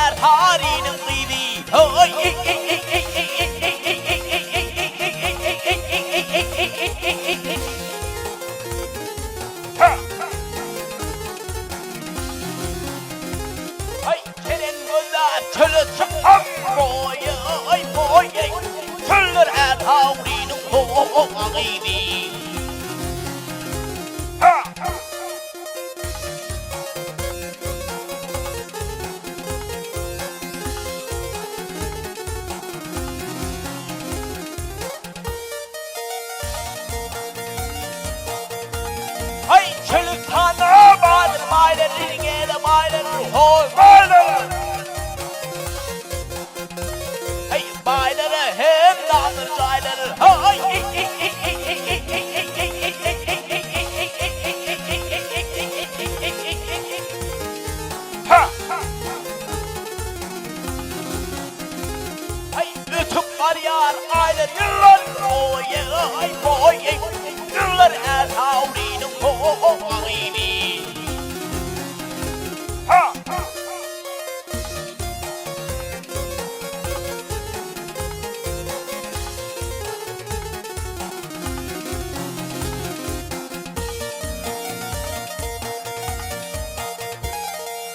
Ärsarynyň gyzy. Haý, keren gözä çöle çyksam, boý-eý, boý-eý, Çöller Ärsarynyň gyzy. Haý, çölüstanda badyr baýlar, gele baýlar, hol baýlar. Haý, baýlara hem nadyr jaýlar, haý. Haý, ötüp barýar aýlar, ýyllar, oý-eý, oý-eý, ýyllar Ärhawlynyň ho-o-o-gyny. Ha!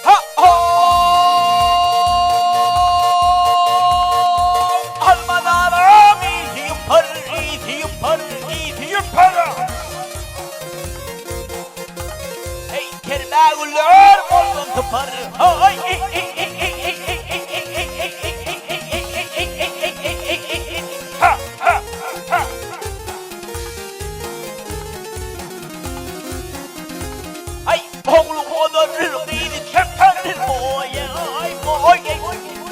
Ha-ho! Almanaram ýiti par, ýiti par, ýiti par. Heý, kerbägüller bolsun sypar. Haý! Ha, ha, ha! Aý, ogly hodur, gyzy çeper, oý-eý, oý-eý,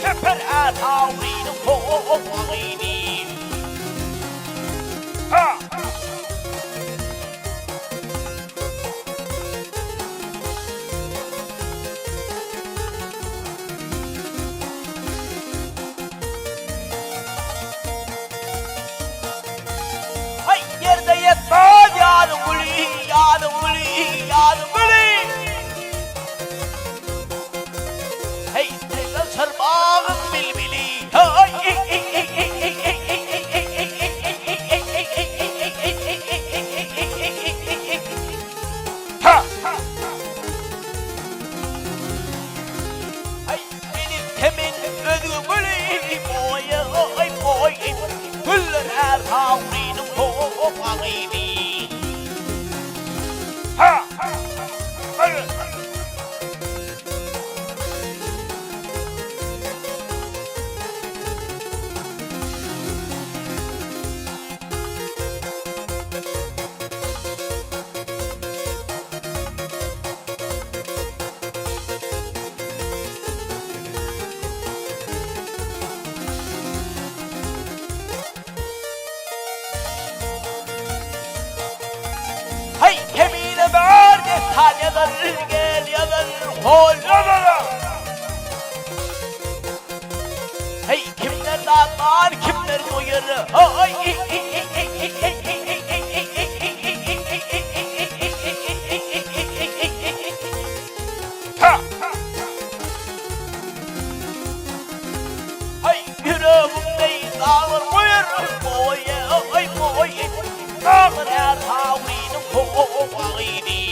çeper Ärhawlynyň ho-o-gyny. Ha! Haý, ýerde ýetmez ýaryň güli, ýaryň güli, ýaryň güli. Heý, teňňe çarbagyň bilbili, haý. Ha! Haý, meni semen özge güli, oý-oý, oý, güller Ärhawlynyň ho-o-gyny. Ha! Haý, kemine bar dessan ýazar, gel ýazar, hol ýazar. Haý, kimler dadlar, kimler doýar, haý. Ha! Haý, ýüregim deý daglar goýar, oý-oý, oý, daglar Ärhawlynyň ho-o-gyny.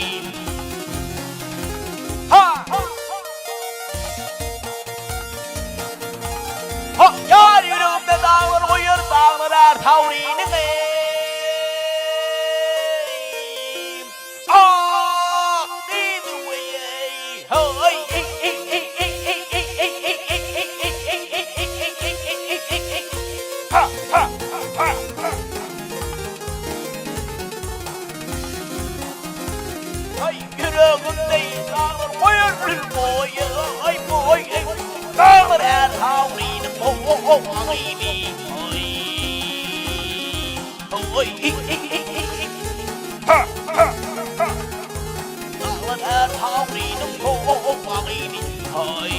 Ha! Ha, ýar ýüregimde daglar goýar, daglar Ärhawlynyň eý. Ak gyzy weý, haý. Ha, ha, ha, ha. Haý, ýüregim deý daglar goýar, oý, oý, oý, daglar Ärhawlynyň ho-ho-ho-gyny, oý, oý. Ha, ha, ha. Daglar Ärhawlynyň ho-ho-ho-gyny, oý.